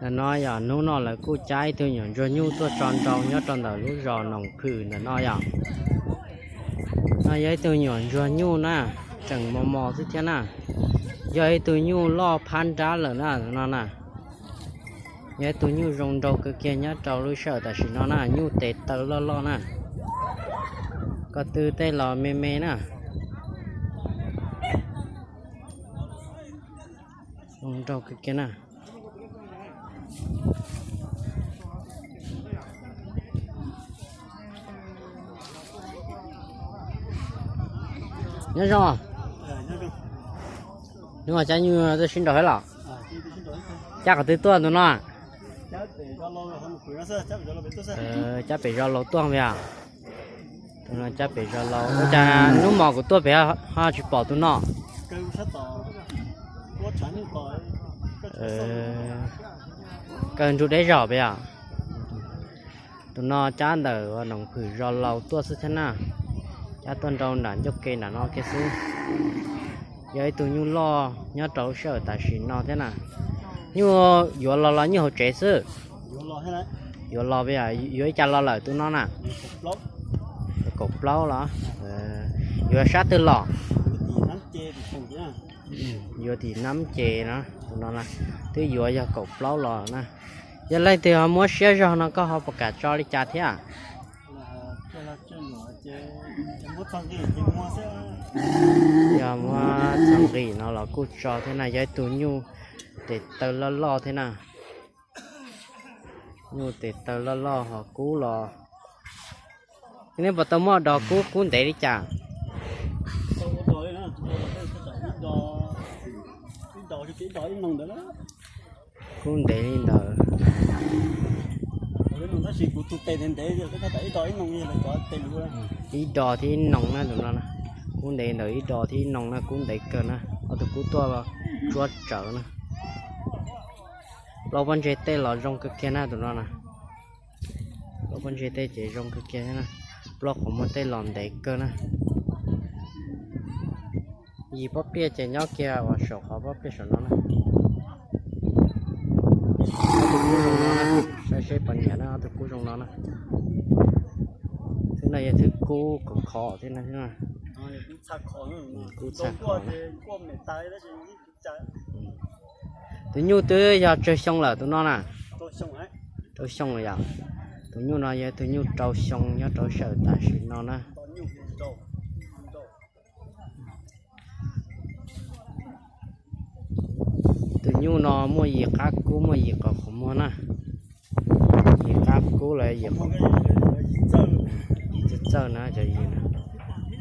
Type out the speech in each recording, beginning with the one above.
Ntawm no yog hnub no lawv kuj cab ib tug nyuam ntsuag nyuj tuaj tso nrau nyob rau ntawm lub zos Noom Phwm ntawm no yog. No yog ib tug nyuam ntsuag nyuj na, tseem mos mos xwb thiab na. Yog ib tug nyuj loj phab nrab lawm na no na. Yog ib tug nyuj zoo nraug kawg kiag nyob rau lub sij hawm tam sim no na, nyuj tes taw loj loj na. Ko tw tej los me me na. Zoo nraug kawg kiag na. Nyob zoo. Hnub no cab nyuj tuaj sib nraus thiab los? Cab qhov twg tuaj tus no? Cab pem zos laus tuaj yom. Tus no cab pem zos laus, ua cas hnub hmo kuv tuaj pem ho tsis pom tus no? Kaw ntug deb zog pem yom. Tus no cab ntawm Noom Phwm zos laus tuaj xwb thiab na. Cab tuaj nrau nram ncauj ke nram no kiag xwb. Yog ib tug nyuj loj nyob rau lub sij hawm tam sim no thiab na. Nyuj yuav los los nyuj hauv tsev xwb? Yuav los pem yom, yuav ib cas los lawm tus no na? Kaum plaub los? Yuav sab twg los? Yuav tim Nab Ces no, tus no na, twb yuav yog kaum plaub los na. Yog leej twg ho muab siab zog no koj ho puas kam tso li cas thiab? Yog muab txog nqis no los kuj tso thiab na, yog ib tug nyuj tes taw loj loj thiab na. Nyuj tes taw loj loj ho kub los. Nej puas tau muaj dos kub kub ntev li cas? Kub ntev li ntawd. Ib dos thiab ib noog na tus no. Kub ntev ntawd ib dos thiab ib noog na, kub ntev kawg na. Ob tug kub tuaj tsuab tsawv na. Plaub pob ntseg tej los zoo kawg kiag na tus no na. Plaub pob ntseg tej ces zoo kawg kiag thiab na. Plaub qhov muag tej los ntev kawg na. Yim pob pliaj ces nyob kiag uas saum qhov pob pliaj saum no na. Saib seb puas nyiam na, ob tug kub zoo no na. Thwb no yog thwb kub khov khov thiab na. Kub txha khov na. Tus nyuj twb yog tsawg xyoo lawm tus no na? Rau xyoo yom. Tus nyuj no yog tus nyuj rau xyoo nyob rau sij hawm tam sim no na. Tus nyuj no muaj yim qab kub muaj yim qhov qhov muag na. Yim qab kub los yim qhov, yim txawj txawj na cov yim.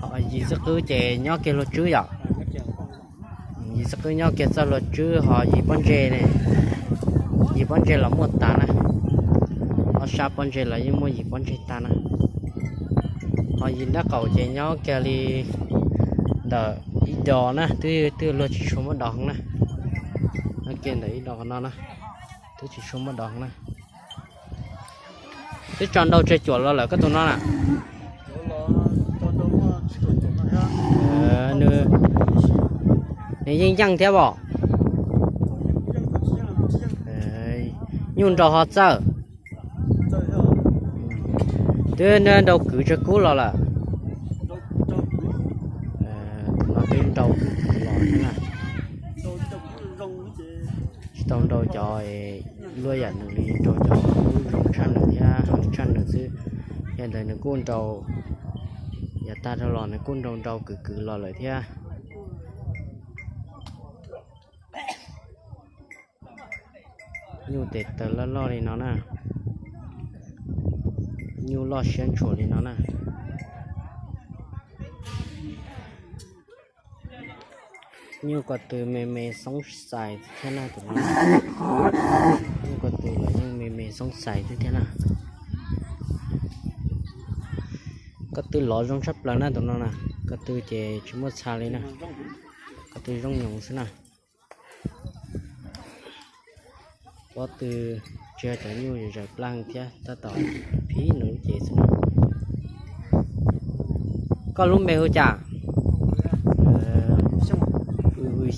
Ho yim xwb qwb ces nyob kiag luag tswb yom. Yim xwb qwb nyob kiag txoj luag tswb ho yim pob ntseg ne, yim pob ntseg los muaj tas na. Ob sab pob ntseg los yeej muaj yim pob ntseg tas na. Ho yim nraub qaum ces nyob kiag li ntawm ib dos na, twb twb luag tsis tshua muab dos heev na. Nyob kiag ntawm ib dos qhov no na, twb tsis tshua muab dos heev na. Twb tso nrau tsawg cuam los lawm koj tus no na? Nws, nws yeej yeej thiab os. Nyuj nrau ho txawj. Twb nrau kwv tsawg kub los lawm? Tus no twb nrau kwv los thiab na. Tsis tau nrau cov, luaj yam nws li, nrau cov kub zoo tshaj nws thiab heev tshaj nws xwb. Yog ntawd nws kuj nrau, yav tag dhau los nws kuj nrau nrau kwv kwv los lawm thiab. Nyuj tes taw loj loj li no na. Nyuj loj siab ntshua li no na. Nyuj ko tw me me xoob xais thiab na tus no. Nyuj ko tw los yeej me me xoob xais thiab thiab na. Ko tw lov zoo tshaj plaws na tus no na. Ko tw ces tsis muaj txha li na. Ko tw zoo nyoos xwb na. Pob tw tsis yog cov nyuj zaws plab heev thiab, tab tom phib nws lub cev xwb na. Koj lub npe hu cas?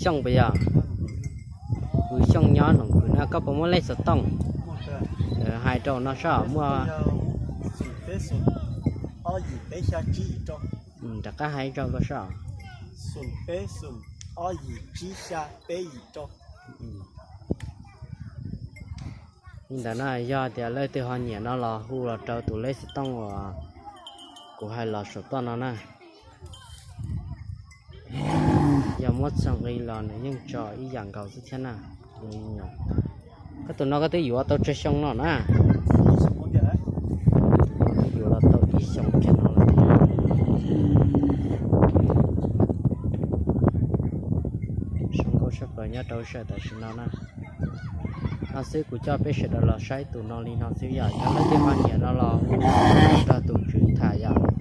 Xyooj puas yog? Tus Xyooj nyob Loos Kws na, koj puas muaj lej xov tooj? Hais rau no saib muaj. Rov qab hais ib zaug dua saib. Li ntawd na, yog tias leej twg ho nyiam no los hu los rau tus lej xov tooj uas kuv hais los saum toj no na. Yog muab txog nqi los nws yeej tso ib yam nkaus xwb thiab na. Koj tus no koj twb yuav tau tsawg xyoo no na? Twb yuav los tau ib xyoos kiag no lawm. Zoo nkauj tshaj plaws nyob rau sawm tam sim no na. No xwb kuv coj peb sawv daws los saib tus no li no xwb yom. Yog leej twg ho nyiam no los hu rau tus tswv tham yom.